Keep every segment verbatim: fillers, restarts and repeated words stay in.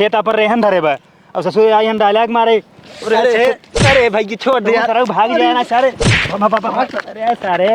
खेता पर रेहन धरे बा। अब ससुर आई हम dialogue मारे। अरे, अरे, अरे भाई, छोड़ दे यार। सारे भाग जाए ना सारे। भाग, भाग, भाग, भाग, अरे सारे।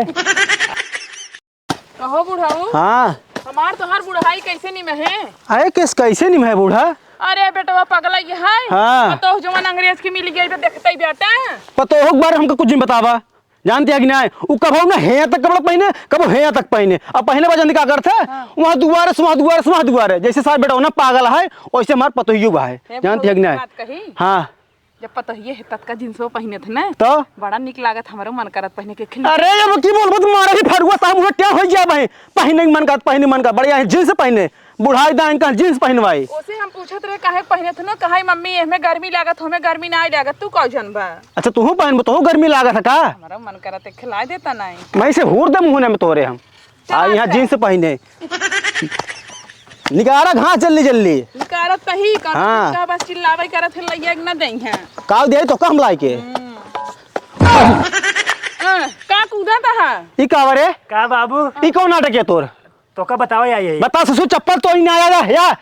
कहो बुढ़ऊ। हाँ। हमार तोहार बुढ़ाई कैसे निमहे? अरे किस कैसे निमहे बूढ़ा? अरे बेटवा पगला ये है। हाँ। पतोह जवन अंग्रेज के मिल गई तो देखते ही बेटा। पतोह के बारे हमको कुछ नहीं बतावा। जानती है कि नहीं? उ कबहू ना हेया तक कपड़ा पहिने, कबहू हेया तक पहिने। अब पहिने बा जानती का करत है? हाँ। वहाँ दुआरे से वहाँ दुआरे से वहाँ दुआरे। जैसे सार बेटा ना पागल है, वैसे हमार पतोहियो बा है। हे जानती है कि भौजी, नहीं? बात कही? हाँ। जब पतोहिए है ततका जींसो पहिने थे ना, तो? बड़ा निक लागत, हमरो मन करत पहिने के खिल। अरे, अब की बोलबो, तुम्हारा ही फरुआ साहब, उहे क्या हो गया भाई? पहिने के मन करत, पहिने के मन करत, बढ़िया है, जींस पहिने। बुढ़ाई दान का जींस पहिनवाई। ओसे हम पूछत रहे, "काहे पहिनत हनो?" कहाई, "मम्मी, एहमे गर्मी लागत, हमें गर्मी ना लागत।" तू का जनबा? अच्छा, तोहू पहनबो, तोहू गर्मी लागत है का? हमारा मन करत है, खिला देता नहीं। मैं से हूर दे मुहने में तोरे हम। चल आ, यहाँ अच्छा। जींस पहिने। निकारा घास जल्दी, जल्दी। निकारत तही, का हाँ। का बस चिल्लावे करत है, लइया के ना देई है। का दे तो कम लाइके। हम्म। अ, का कूदा तहा? ई का रे? का बाबू? ई कौन नाटक है तोर? तोका बतावा या यही। बता ससुर, चप्पल तोड़ी ना आया या?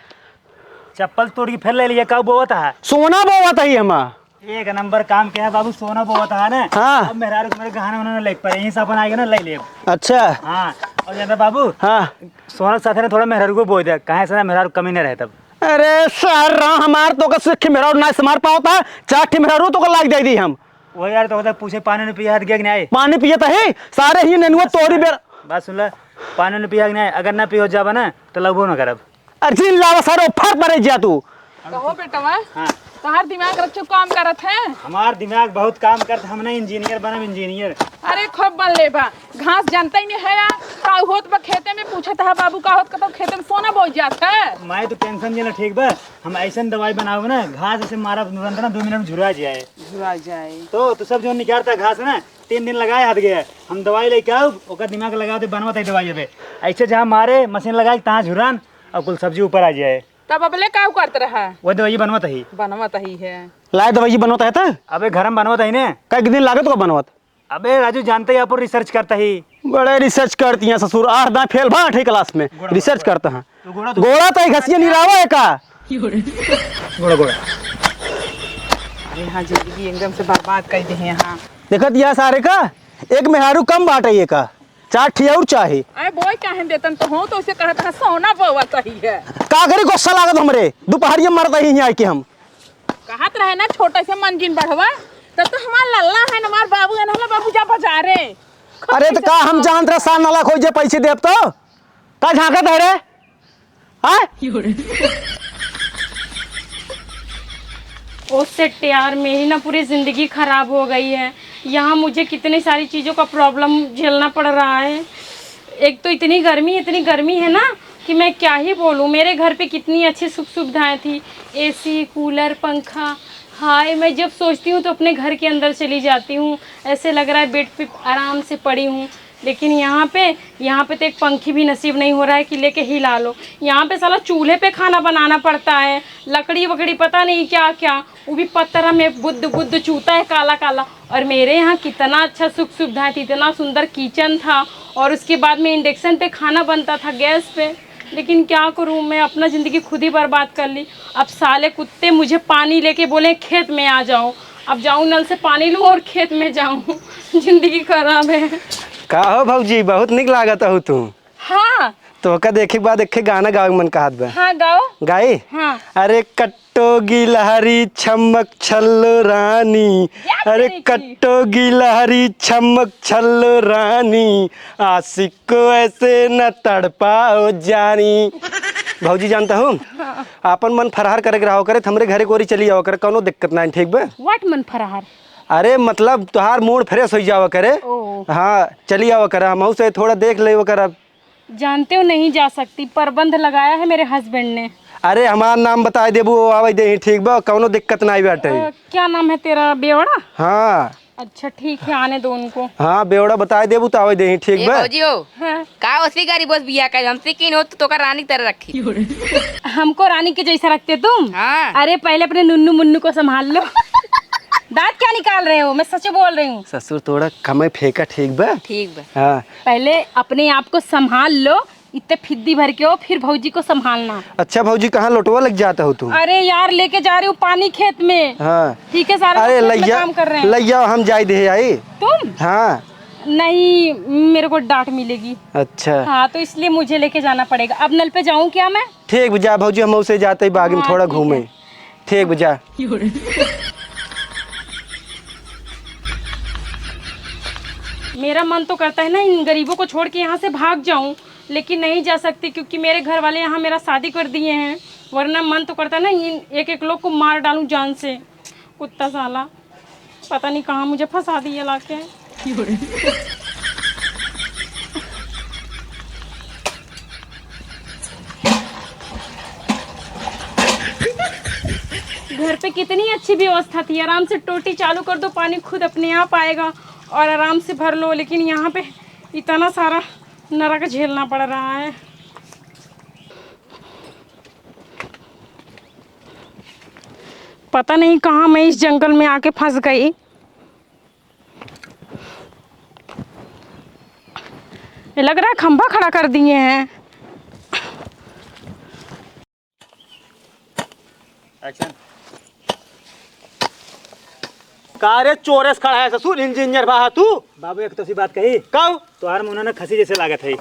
चप्पल तोड़ के फिर ले लिया, का बोवत है? सोना बोवत है हमा। एक नंबर काम किया बाबू, सोना बोवत है ना। हाँ। अब मेहरारू के मेरे गहना उन्होंने लेके पड़े, यहीं से अपन आएगा ना, ले ले। अच्छा। हाँ। और जानता बाबू? हाँ। सोना के साथ ना थोड़ा मेहरारू को बोई दे, काहे से ना मेहरारू कमी ना रहे तब। अरे सारा हमार तो का सिख मेहरारू ना संभार पावता, चार ठे मेहरारू तो का लाग दे दी हम। वो यार तो पूछे पानी नहीं पिया, हाथ गया कि नहीं? पानी पिए तो है, सारे ही नेनुआ तोरी बेर। बात सुन ले, पानी नहीं पिया कि नहीं? अगर ना पियो जाबा ना, तो लगबो ना करब। अरे जिन लावा सारे फर परे जा तू। कहो बेटवा, हाँ। तोहार दिमाग रच्चो काम करत है? हमार दिमाग बहुत काम करत है, हम ना इंजीनियर बनब, इंजीनियर। अरे खूब बन ले बा, घास जानता ही नहीं है यार, का होत बा खेते में पूछत है बाबू, का होत कतो खेते में सोना बोई जात है। मैं तो टेंशन जे ना ठीक बा, हम ऐसन दवाई बनाओ ना, घास ऐसे मारा तुरंत ना दो मिनट में झुरा जाए। झुरा जाए। तो तू सब जो निकालता घास ना, तीन दिन लगाए हाथ गया, हम दवाई लेके आओ, ओकर दिमाग लगा दे, बनवत है दवाई अबे। ऐसे जहाँ मारे मशीन लगा के तहाँ झुरान और कुल सब्जी ऊपर आ जाए। तब अबले का करत रहा? वो दवाई बनवत ही। बनवत ही है। लाए दवाई बनवत है त? अबे घर में बनवत ही ने। कई दिन लागत को बनवत? अबे राजू जानते ही आप रिसर्च करता ही। बड़े रिसर्च करती हैं ससुर, आठ दाएं फेल बा आठवीं क्लास में। गोड़ा, रिसर्च गोड़ा। करता है। तू गोड़ा तो गोड़ा तो एक हंसिया निरावा है का? गोड़ा, गोड़ा। अरे हाँ, जिंदगी एकदम से बर्बाद कर दे हैं यहाँ। देखत यह सारे का एक मेहरारू कम बाटे ये का। चार ठे और चाही। अरे बोई काहे देतन तो हो, तो उसे कहत है सोना बोवा सही है। का करी गुस्सा लागत हमरे, दोपहरिया मरत ही यहाँ आके हम। कहत रहे ना छोटे से मन जिन बढ़वा, तब तो हमार लल्ला है, हमार बाबू है, हमार बाबू जा बाजारे। अरे तो का हम जानत रहे सार नाला खोजे पैसे देब तो? का झांकत है रे? हाँ? ओ सेट यार, मेरी ना पूरी ज़िंदगी ख़राब हो गई है। यहाँ मुझे कितनी सारी चीज़ों का प्रॉब्लम झेलना पड़ रहा है। एक तो इतनी गर्मी, इतनी गर्मी है ना कि मैं क्या ही बोलूँ। मेरे घर पे कितनी अच्छी सुख सुविधाएं थी, एसी, कूलर, पंखा। हाय, मैं जब सोचती हूँ तो अपने घर के अंदर चली जाती हूँ, ऐसे लग रहा है बेड पे आराम से पड़ी हूँ। लेकिन यहाँ पे, यहाँ पे तो एक पंखी भी नसीब नहीं हो रहा है कि लेके हिला लो। यहाँ पे साला चूल्हे पे खाना बनाना पड़ता है, लकड़ी वकड़ी पता नहीं क्या क्या, वो भी पत्थर में बुद्ध बुद्ध चूता है काला काला। और मेरे यहाँ कितना अच्छा सुख सुविधा थी, इतना सुंदर किचन था, और उसके बाद में इंडक्शन पे खाना बनता था, गैस पे। लेकिन क्या करूँ, मैं अपना ज़िंदगी खुद ही बर्बाद कर ली। अब साले कुत्ते मुझे पानी लेके बोले खेत में आ जाओ, अब जाऊँ नल से पानी लूँ और खेत में जाऊँ। जिंदगी खराब है। का हो भौजी, बहुत निक लागत हो तू। हाँ। तोहका देखे के बाद एक गाना गावे के मन कहत बा। हाँ, गाओ। गाई? हाँ। अरे कट्टो गिलहरी छमक छल्लो रानी, या अरे तेरी की। कट्टो गिलहरी छमक छल्लो रानी, आशिक को ऐसे न तड़पाओ जानी। भौजी जानता हूँ, हाँ। आपन मन फरहार करे के रहो करे, त हमरे घरे कोरी चली आओ करे, कौनो दिक्कत ना है, ठीक बा? What मन फरहार? अरे मतलब तोहार mood fresh हो जावा करे। ओ। हाँ, चली आवा करे, हमहू से थोड़ा देख लेवा करे। जानते हो नहीं जा सकती, प्रबंध लगाया है मेरे husband ने। अरे हमार नाम बताए देबू, वो आवे देही, ठीक बा, कौनो दिक्कत ना बाटे। अ, क्या नाम है तेरा, बेवड़ा? हाँ। अच्छा ठीक है, आने दो उनको। हाँ, बेवड़ा बताए देबू तो आवे देही, ठीक ए बा? भौजी हो, हाँ। का ओसी गरीब ओस बिया का, हमसे किन हो तो तोका रानी की तरह रखी। हमको रानी के जैसा रखते तुम? हाँ। अरे पहले अपने नुन्नू मुन्नू को संभाल लो। दांत क्या निकाल रहे हो? मैं सच बोल रही हूँ। ससुर थोड़ा कमे फेंका, ठीक बा? ठीक बा। हाँ। पहले अपने आप को संभाल लो, इतने फिद्दी भर के हो, फिर भौजी को संभालना। अच्छा भौजी, कहाँ लोटवा लग जाता हो तू? अरे यार, लेके जा रही हूँ पानी खेत में। हाँ। ठीक है, सारे अरे लोग खेत में लैया, काम कर रहे हैं। लैया, हम जाए दे आई। तुम? हाँ। नहीं, मेरे को डांट मिलेगी। अच्छा। हाँ, तो इसलिए मुझे लेके जाना पड़ेगा। अब नल पे जाऊँ क्या मैं? ठीक बा, जा भौजी, हम उसे जाते ही बाग में हाँ, थोड़ा ठीक घूमे। है। ठीक बा, जा। मेरा मन तो करता है ना, इन गरीबों को छोड़ के यहाँ से भाग जाऊं, लेकिन नहीं जा सकती क्योंकि मेरे घर वाले यहाँ मेरा शादी कर दिए हैं। वरना मन तो करता है ना, इन एक एक लोग को मार डालूं जान से। कुत्ता साला, पता नहीं कहाँ मुझे फंसा दिए लाके। घर पे कितनी अच्छी व्यवस्था थी, आराम से टोटी चालू कर दो, पानी खुद अपने आप आएगा और आराम से भर लो। लेकिन यहाँ पे इतना सारा नरक झेलना पड़ रहा है। पता नहीं कहाँ मैं इस जंगल में आके फंस गई। ये लग रहा है खंभा खड़ा कर दिए हैं। Action। का रे चोरेस खड़ा है ससुर, इंजीनियर बा तू? बाबू, एक तो सी बात कही। कहू? तोहार मुंह ना खसी जैसे लागत है।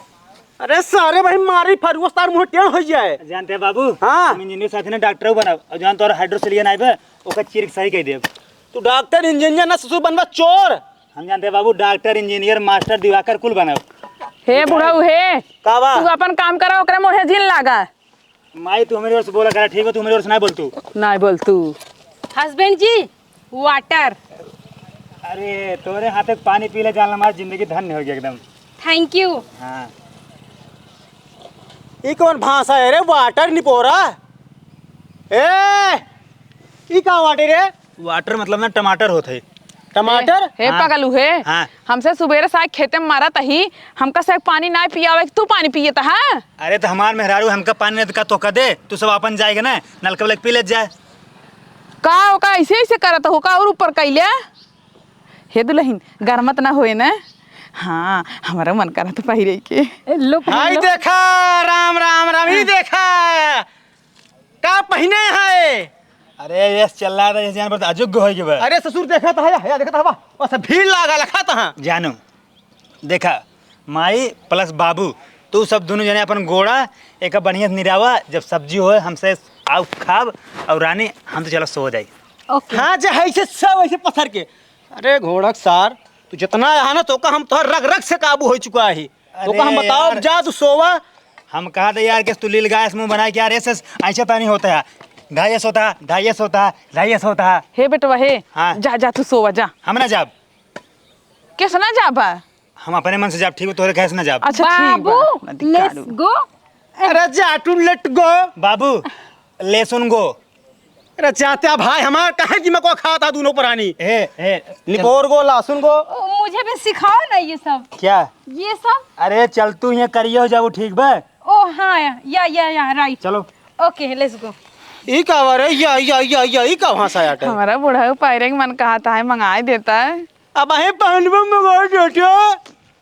अरे सारे भाई, मारी फरुआ से तार मुंह टेढ़ हो जाए। जानते हैं बाबू, हाँ। हम इंजीनियर साथी ना डॉक्टर बनब, और जान तोहर हाइड्रोसिलियन आइबे, ओकर चीर के सही कह देब। तू डॉक्टर इंजीनियर ना ससुर बनबा, चोर। हम जानते हैं बाबू, डॉक्टर इंजीनियर मास्टर दिवाकर कुल बनब। हे बुढ़ऊ हे, का बा? तू अपन काम करा, ओकरे मोहे जिन लागा। माई, तू हमरे ओर से बोला करा, ठीक बा? तू हमरे ओर से ना बोल तू। ना बोल तू। Husband जी, water। अरे, तोरे हाथे के पानी पी ले, जान ला, हमार जिंदगी धन्य हो गया एकदम। Thank you। हाँ। ई कौन भाषा है रे, water निपोरा? ए, ई का water रे? Water मतलब ना टमाटर होत है। टमाटर? हे, हे हाँ। पगलू हे। हाँ। हमसे सुबेरे से आके खेते में मारत ही, हमका से पानी ना पियावे, तू पानी पियत हा? अरे तो हमार मेहरारू हमका पानी नहीं तो का तोहका दे, तू सब अपन जाएगा ना, नलका वाला के पी लेत जाए। का ओका ऐसे ऐसे करत हो का और ऊपर कैले? हे दुल्हन, गरमत ना होए ना? हाँ, हमारा मन करत पहिरे के। ए, look, हाय look। देखा, राम, राम, राम, ई हाँ। देखा। का पहिने है? अरे, यस चल रहा था, यस जान पर अजोग्य होई के बा। अरे ससुर, देखा था, या, या देखा था, वाह, वाह, सब भीड़ लागा, लखा था। जानू, देखा, माई plus बाबू, तू सब दुनू जने अपन गोड़ा एक बढ़िया से निरावा, जब सब्जी होए, हमसे आउ खाब, और रानी, हम तो चला सो जाई। OK। हाँ, जे है से सब ऐसे पत्थर के। अरे घोड़क सार, तू जितना यहाँ ना, तोका हम तोहर रग रग से काबू हो चुका है। तोका हम अरे बताओ, यार। जा तू सोवा। हम कहा था यार कि तू लील गाय से मुंह बनाए के यार, ऐसे ऐसे तानी होता है। धाइयस होता, धाइयस होता, धाइयस होता। हे बेटवा हे, हाँ। जा, जा तू सोवा जा। हम ना जाब। कैसे ना जाबा? हम अपने मन से जाब, ठीक हो, तोहरे कहे से ना जाब। अच्छा, ठीक बा, बाबू, नदी let's काटू। Go। अरे जा तू, let go। बाबू, लेसुन गो। अरे चाचा भाई हमार, काहे दिमाग को खाता दोनों प्राणी? ए, ए, चल। निपोर गो, लहसुन गो। ओ, मुझे भी सिखाओ ना ये सब। क्या? ये सब? अरे चल तू यहाँ करिए हो जाबू, ठीक बा? ओ हाँ, या, या, या, right। चलो। OK, let's go। ई का बा रे? या, या, या, या, ई का भाषा आटे? हमारा बूढ़ा पायरे के मन कहत है, मंगाए देता है। अब अहे पहनबो मंगाए देता।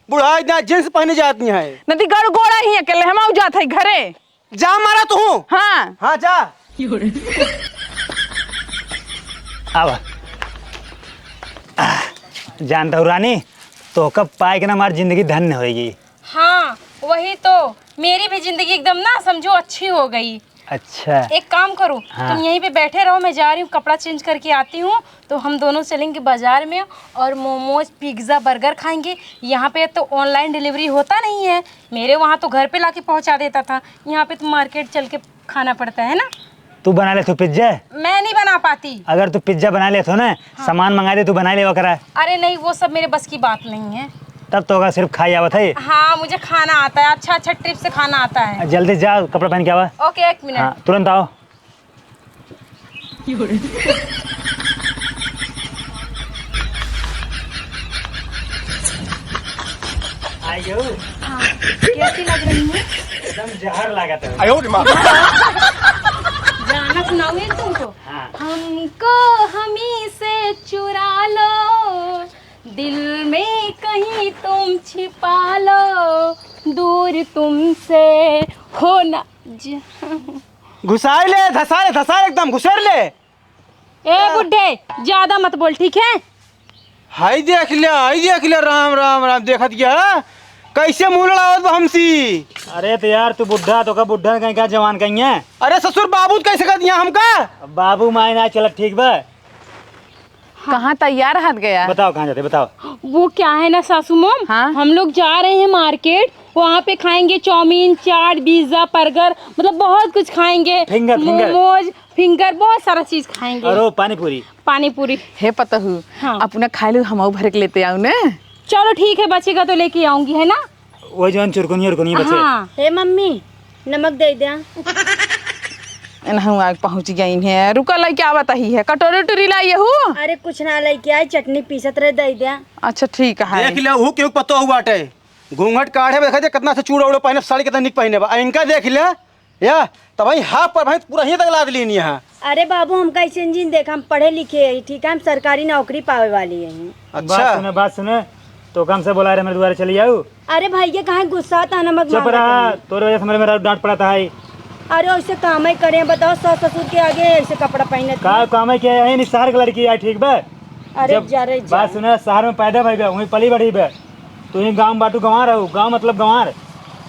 बुढ़ा इतना जींस पहने जाती है। नदी गड़ गोड़ा ही अकेले, हम आउ जात है घरे। जा मारा तू। हाँ। हाँ, जा। आवा। आह, जानत हऊ रानी, तोहका पाए के ना हमार जिंदगी धन्य होएगी। हाँ, वही तो। मेरी भी जिंदगी एकदम ना समझो अच्छी हो गई। अच्छा। एक काम करो, हाँ। तुम यहीं पे बैठे रहो, मैं जा रही हूँ, कपड़ा change करके आती हूँ, तो हम दोनों चलेंगे बाजार में और मोमोज, pizza, burger खाएंगे। यहाँ पे तो online delivery होता नहीं है, मेरे वहाँ तो घर पे लाके पहुँचा देता था, यहाँ पे तो market चल के खाना पड़ता है ना। तू बना लेत हो pizza? मैं नहीं बना पाती। अगर तू pizza बना लेत हो ना, हाँ। सामान मंगा दे, तू बना ले ओकरा। अरे नहीं, वो सब मेरे बस की बात नहीं है। तब तो ओकरा सिर्फ खाई आवत है। हाँ, मुझे खाना आता है, अच्छा अच्छा trip से खाना आता है। जल्दी जा, कपड़ा पहन के आवा। OK, एक मिनट। हाँ, तुरंत आओ। आइयो। हाँ, कैसी लग रही हूँ? एकदम जहर लागत है। आयो रे माँ। गाना सुनाऊँ एक तुमको? हाँ। हमको हमी से चुरा लो, दिल में कहीं तुम छिपा लो, दूर तुमसे हो ना ज- घुसाई ले, धसा ले, धसा ले, एकदम घुसेर ले। ए बुड्ढे, ज्यादा मत बोल, ठीक है? हाय देख ले, हाय देख ले, राम, राम, राम, देखत क्या? कैसे मुँह लड़ावत बा हमसी? अरे तो यार, तू बुड्ढा, तोका बुड्ढा कहीं का, जवान कहीं है? अरे ससुर, बाबू कैसे कर दिया हमका? अब बाबू माई ना चलत, ठीक बा? कहाँ तैयार हाथ गया? बताओ, कहाँ जाते, बताओ। वो क्या है ना सासू मोम, हाँ? हम लोग जा रहे हैं मार्केट, वहाँ पे खाएंगे चाउमीन, चाट, पिज्जा, बर्गर, मतलब बहुत कुछ खाएंगे। फिंगर, फिंगर। मोमोज, फिंगर, बहुत सारा चीज खाएंगे। और वो पानी पूरी। पानी पूरी। हे पतहू, हाँ। अपना खाए लो, हम भर के लेते आओ ने। चलो ठीक है, बचेगा तो लेके आऊंगी, है ना? वो जौन चुरकुनिया उरकुनिया बचे। हाँ। हे मम्मी, नमक दे द्या। एनहु आग पहुँच गई है, रुका, लइके आवत ही है, कटोरी उटोरी लाई हूँ। अरे कुछ ना लइके आई, चटनी पीसत रहे, दे द्या। अच्छा ठीक है। देख ले, हूँ क्यों पतो हुआ बाटे, घूंघट काढ़े, देखा दे कितना से चूड़ा उड़ा पहने, साड़ी कितना निक पहने बा, आ इनका देख ले, या, तब भाई हाफ पर भाई पूरा ही तक लाद लीनी है। अरे बाबू, हमका ऐसे जिन देख, हम पढ़े लिखे हई, ठीक है, हम सरकारी नौकरी पावे वाली हई। अच्छा। बात सुने, बात सुने, तो कम से बोला रहे, मेरे दुआरे चली आऊ। अरे भैया, काहे गुस्सा था, नमक चुप मांगत रहा, हई। तोरे वजह से मेरे, मेरा डांट पड़ा था, है। अरे ऐसे काम ही करे, बताओ, सास ससुर के आगे ऐसे कपड़ा पहने थे। का काम है, क्या है, नहीं शहर की लड़की है, ठीक बा? अरे जब जा रे जा। बात सुने, शहर में पैदा भई बा, वहीं पली बढ़ी बा, तू ही गाँव बाटू गंवार हऊ, गाँव मतलब गंवार।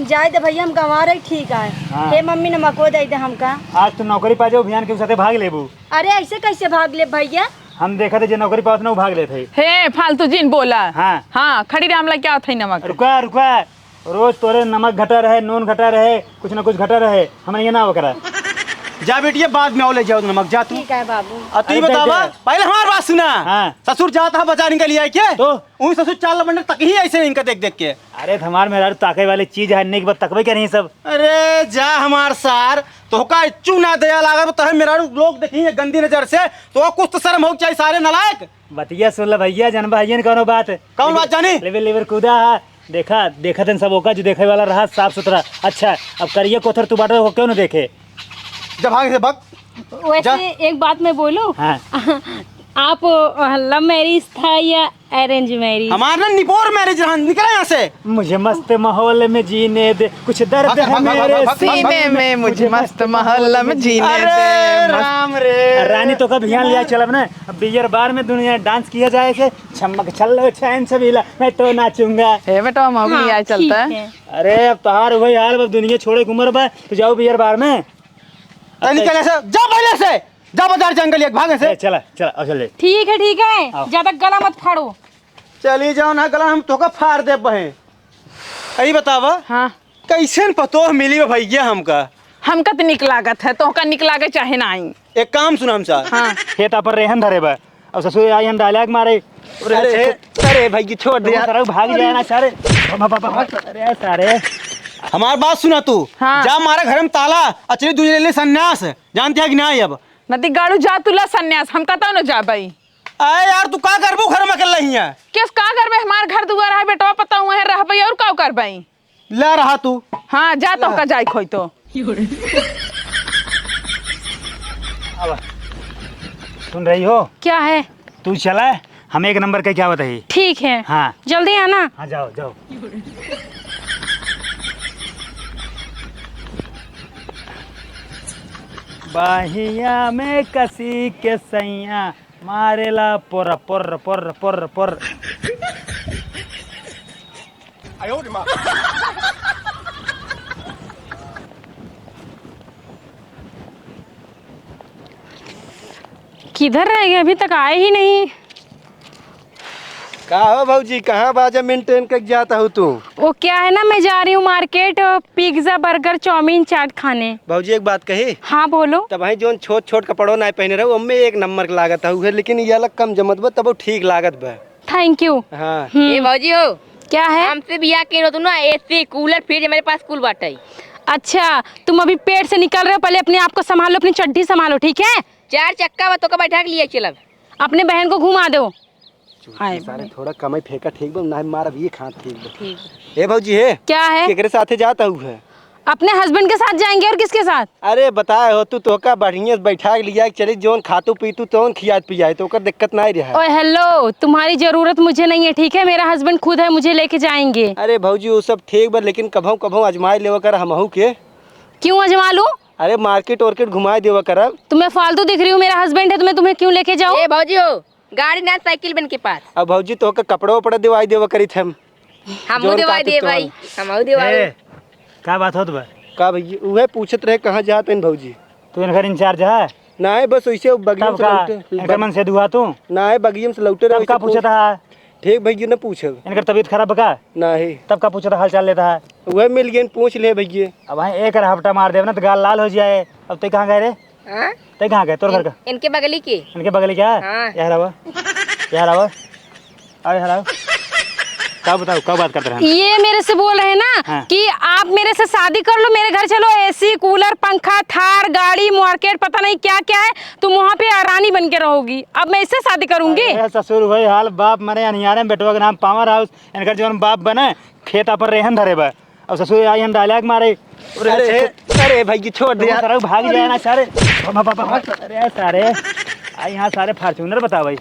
जाए दे भैया, हम गंवार है, ठीक है। हाँ। हे मम्मी, नमको दे दे हमका। आज तू नौकरी पा जाओ, बिहान के साथे भाग लेबू। अरे ऐसे कैसे भाग ले भैया? हम देखा थे जे नौकरी पावत ना, वो भाग लेत है। हे, फालतू जिन बोला। हाँ। हाँ, खड़ी रह, हम लइके आवत है नमक। रुका, रुका, रोज तोरे नमक घटा रहे, नून घटा रहे, कुछ ना कुछ घटा रहे, हमरे ये ना ओकरा। जा बेटिया, बाद में आओ, ले जाओ नमक, जा तू। ठीक है बाबू। अब तू ही अरे बतावा, दे दे। पहले हमार बात सुना। हाँ। ससुर जाता है बाजार निकल आए के? तो? उही ससुर चाल बंडर तक ही ऐसे इनका देख देख के। अरे, हमार मेहरारू ताके वाली चीज है, निक बा तकबे के नहीं सब। अरे जा हमार सार, तोहका इच्चू ना दया लागल, तोहे मेहरारू लोग देखी है गंदी नजर से, तो कुछ तो शर्म होक चाही सारे नालायक। बतिया सुन ले भैया, जनबा हइये न कौनो बात। कौन बात जानी? लेबर, लेबर कूदा है। देखा, देखत हन सब ओका जो देखे वाला रहा साफ सुथरा। अच्छा, अब करिया कोथर तू बाटे, ओका क्यों न देखे? जा भाग से भाग। वैसे जा। एक बात मैं बोलूं? हाँ। आप, अ, लव मैरिज था या अरेंज मैरिज? हमार ना निपोर मैरिज रहा, निकला यहाँ से। मुझे मस्त माहौल में जीने दे, कुछ दर्द भाग, भाग, है भाग, भाग, मेरे भाग, भाग, भाग, सीने भाग। में, मुझे मस्त माहौल में जीने अरे दे, मस्त। राम रे। रानी तो कब ध्यान लिया चलब ना, अब बियर बार में दुनिया डांस किया जाए से, छमक छल्लो चैन छबीला, मैं तो नाचूंगा। हे बेटा, हम भी हाँ, आए चलता ठीक है। है। अरे अब तोहार वही हाल बा, दुनिया छोड़े के उम्र बा, तो जाओ बियर बार में। तै निकल ऐसे, जा पहले से, जा बाजार जंगल एक भाग से। ए, चला, चला, आओ, चल ले। ठीक है, ठीक है, आओ। ज्यादा गला मत फाड़ो। चली जाओ ना गला, हम तोका फाड़ देब बहे। यही बतावा, हाँ। कैसन पतोह मिली बा भैया हमका? हमका त निक लागत है, तोहका निक लागे चाहे नाई। एक काम सुना हम सार। हाँ। खेत पर रेहन धरे बा, अब ससुर आई हम डायलॉग मारे। अरे, अरे भाई, छोड़ दे यार। सारे भाग जाए ना सारे। बाबा, बाबा, बाबा, अरे सारे। हमार बात सुना तू। हाँ। जा मारा घर में ताला, अचली दूज ले ले संन्यास। जानते है कि नाई अब? नदी गाड़ू जा तू ला संन्यास, हम कतौ न जाबई। अरे यार, तू का करबू घर में अकेला हियाँ? किस का करबे? हमार घर दुआर है, बेटवा पता हुआ है, रहबई और का करबई? ला रहा तू। हाँ, जा तो का जाए खोई तो। अब सुन रही हो? क्या है? तू चला, हम एक नंबर के क्या बताई? ठीक है। हाँ। जल्दी आना। हाँ, जाओ, जाओ। बाहिया में कसी के सैया मारेला पोर, पोर, पोर, पोर, पोर। किधर रह गए? अभी तक आए ही नहीं। का हो भौजी, कहाँ बाजा maintain करके जाता हो तू? वो क्या है ना, मैं जा रही हूँ मार्केट, पिज्जा, बर्गर, चाउमीन, चाट खाने। भौजी, एक बात कही? हाँ, बोलो। तब भाई, जोन छोट छोट कपड़ो ना पहने रहो, उनमें एक नंबर के लागत है, लेकिन ये अलग कम जमत बा, तब वो ठीक लागत बा। Thank you। हाँ। हम्म। ए भौजी हो, क्या है? हमसे बियाह के हो तू ना, एसी, कूलर, फ्रिज हमारे पास कुल बाटे। अच्छा, तुम अभी पेट से निकल रहे हो, पहले अपने आप को संभालो, अपनी चड्ढी संभालो, ठीक है? चार चक्का बा, तोका बैठा के लिए चलब। अपने बहन को घुमा दो। चुप हाय सारे, बे। थोड़ा कमाई फेंका, ठीक बा, ना मारब ये खात, ठीक बा। ठीक। ए भौजी हे, क्या है? केकरे साथे जात हऊ है? अपने husband के साथ जाएंगे और किसके साथ? अरे बताए हो तू, तोहका बढ़िया से बैठा के लिया के चली, जौन खातू पीतू तौन खियात पियाए, तो ओकर दिक्कत नाहीं रहा। ओए hello, तुम्हारी जरूरत मुझे नहीं है, ठीक है? मेरा husband खुद है, मुझे लेके जाएंगे। अरे भौजी, वो सब ठीक बा, लेकिन कभौ कभौ आजमाए लेवा कर हमहू के। क्यों आजमा लूं? अरे market वार्केट घुमाए देवा करब। तुम्हें फालतू दिख रही हूँ, मेरा husband है, तुम्हें, तुम्हें क्यों लेके जाऊं? ए भौजी हो, गाड़ी ना साइकिल बन के पास। अब भौजी तोहका कपड़ा वपड़ा दिवाई देवा करी थे हम। हमहू जौन दिवाई खातिर दे भाई, तोहन। हमहू दिवाई। ए, का बात होत बा? का भैया, उहे पूछत रहे कहाँ जात हन भौजी? तू इनकर in charge है? नाहीं, बस वैसे बगियम तब से का? लौटे। इनकर मन से दुआ तू? नाहीं, बगियम से लौटे रहे, तब का वैसे पूछत पूछ- है? ठीक भैया, न पूछब। इनकर तबीयत खराब बा का? नाहीं। तब का पूछत है, हाल चाल लेत है? उहे मिल गए, पूछ ले भैया। अब वहीं एक हफ्ता मार देब ना तो गाल लाल हो जाए। अब तै कहाँ गए रे? हाँ? तै कहाँ गए? तोर घर इन-, का? इनके बगली के। इनके बगली का? हाँ। यार आवा। यार आवा। अरे हराओ। का बताओ, का बात करत रहे? ये मेरे से बोल रहे हैं ना हाँ। कि आप मेरे से शादी कर लो, मेरे घर चलो, AC, cooler, पंखा, थार, गाड़ी, market, पता नहीं क्या क्या है, तुम वहाँ पे रानी बन के रहोगी। अब मैं इससे शादी करूंगी? अरे ससुर, वही हाल बाप मरे अनियारे में बेटवा के नाम power house, इनकर जौन बाप बने, खेत पर रेहन धरे बा। अब ससुर आई हम dialogue मारे। अरे, अरे, अरे भाई, ये छोड़ दे देखो यार। सारे भाग जाए ना सारे। बाबा, बाबा, बाबा, अरे सारे। आ यहाँ सारे Fortuner बताओ भाई।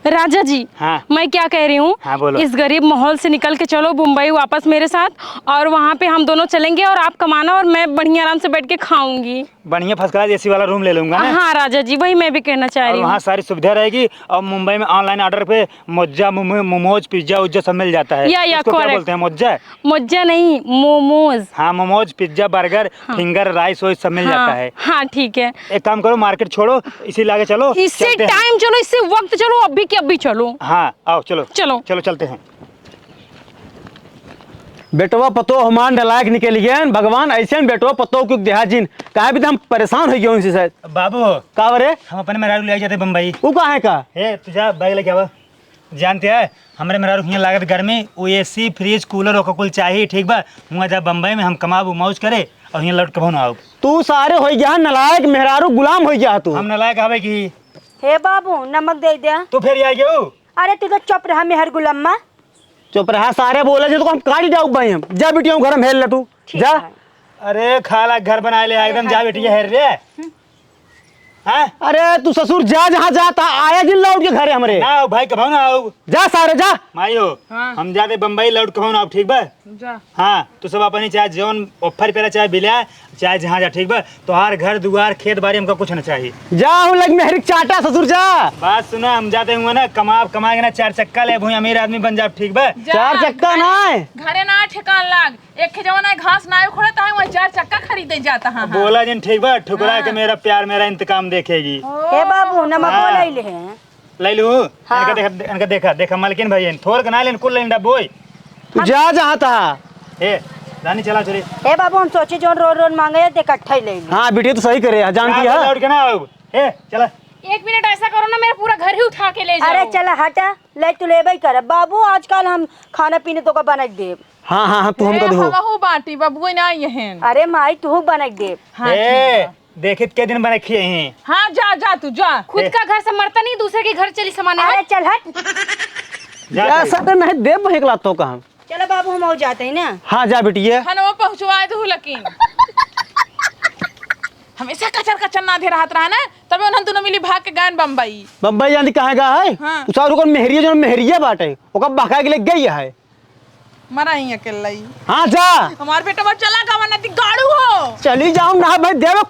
राजा जी, हाँ। मैं क्या कह रही हूँ, हाँ, बोलो। इस गरीब माहौल से निकल के चलो मुंबई वापस मेरे साथ, और वहाँ पे हम दोनों चलेंगे और आप कमाना और मैं बढ़िया आराम से बैठ के खाऊंगी। बढ़िया first class AC वाला room ले लूंगा ना। हाँ राजा जी, वही मैं भी कहना चाह और रही हूँ। वहाँ सारी सुविधा रहेगी और मुंबई में online order पे मोजा, मोमो-, मोमोज, pizza उज्जा सब मिल जाता है। या, या, उसको क्या correct। बोलते हैं, मोजा? मोजा नहीं, मोमोज। हाँ, मोमोज, pizza, burger, हाँ। Finger rice, वो सब मिल हाँ, जाता है। हाँ, ठीक है। एक काम करो, market छोड़ो, इसी लागे चलो, इसी चलते हैं। Time चलो, इसी वक्त चलो, अभी के अभी चलो। हाँ, आओ, चलो। चलो। चलो, चलते हैं। बेटवा पतोह हमार नालायक निकल गए, भगवान ऐसे बेटवा पतोह क्यों देहा जिन, काहे भी तो हम परेशान हो गए उनसे शायद। बाबू, का बरे? हम अपने मेहरारू ले आई जाते बम्बई। वो कहाँ है का? ए, तू जा, bag लेके आवा। जानते हैं, हमरे मेहरारू हियाँ लागत गर्मी, वो AC, fridge, cooler ओकर कुल चाही, ठीक बा? हुआँ जा बम्बई में हम कमाबू, मौज करे, और हियाँ लौट कबहू ना आउब। तू सारे होइ गया नालायक, मेहरारू गुलाम होइ गया तू। हम नालायक हवे की? हे बाबू, नमक दे दे। तू फिर आ गयो? अरे तू तो चुप रहा मेहर गुलामा। चुप रहा, सारे बोले जो तो हम काट जाऊ भाई हम। जा बिटिया घर में हेल ले तू। ठीक जा। है। अरे खाला घर बनाए ले एकदम, जा बिटिया हेर रे। हाँ? अरे तू ससुर जा जहाँ जाता, आया जिन लौट के घरे हमरे। ना आओ भाई, कबहू ना आओ। जा सारे जा। माई हो, हाँ। हम जाते बम्बई, लौट कबहू ना आओ, ठीक बा? जा। हाँ, तू सब अपनी चाहे जौन offer पेला, चाहे बिल्या, चाहे जहाँ जा, ठीक बा? तोहार घर दुआर, खेत बाड़ी, हमका कुछ ना चाही। जा, हम लग मेहरी चाटा ससुर जा। बात सुना, हम जाते हुए ना कमाब, कमाए के ना चार चक्का ले, भूई अमीर आदमी बन जाब, ठीक बा? जा, चार चक्का घरे, ना है। घरे ना ठेकान लाग, एक जवन है घास ना उखड़े, तो हम वही चार चक्का खरीदे जाता। हाँ, हाँ। बोला जिन, ठीक बा? ठुकरा हाँ। के मेरा प्यार, मेरा इंतकाम देखेगी। हे बाबू, नमक हाँ। बोला ही ले हैं। ले लू? हाँ। इनका देखा, इनका देखा, देखा, मलकिन भाई, थोर के ना लेन, कुल लेन डब्बोई। तू हम जा जहाँ तहाँ। ए, रानी चला चली। ए बाबू, हम सोचे जौन रोज रोज मांगे है, तो इकट्ठा ही ले ली। हाँ, बिटिया तो सही करे, हाँ, जानती जा, है। लौट के ना आओ। ए, चला। एक मिनट ऐसा करो ना, मेरा पूरा घर ही उठा के ले जाओ। अरे चला हटा, ले तू लेबे ही कर। बाबू, आजकल हम खाना पीने तो का बना के देब। हाँ, हाँ, हाँ, तू हमका ए, दो। हमहू बाटी, बबुआ ना आई हैं। अरे माई, तू बना के देब। हाँ, ए, ठीक बा। देखित के दिन बने खिए ही। हाँ, जा, जा, तू जा। खुद ए। का घर संभरता नहीं, दूसरे के घर चली सामान अरे, है। चल हट। जा, जा, जा। सर, नहीं देब, वहीं के लातो का हम। चलो बाबू, हम और जाते हैं ना। हाँ, जा बिटिया। खाना वो पहुँचवा दू, लेकिन हमेशा कचर कचर ना दे रहत रहा ना, तबे उन्हन दोनों मिली भाग के गए बम्बई। बम्बई जानी कहाँ गा है? हाँ। उसार ओकर मेहरिया, जो मेहरिया बाटे, ओकर बहका के ले गई है। मरा ही अकेला ही। हाँ, जा। हमार बेटा बा चला गवा, नदी गाड़ू हो। चली जाओ ना भाई, देव।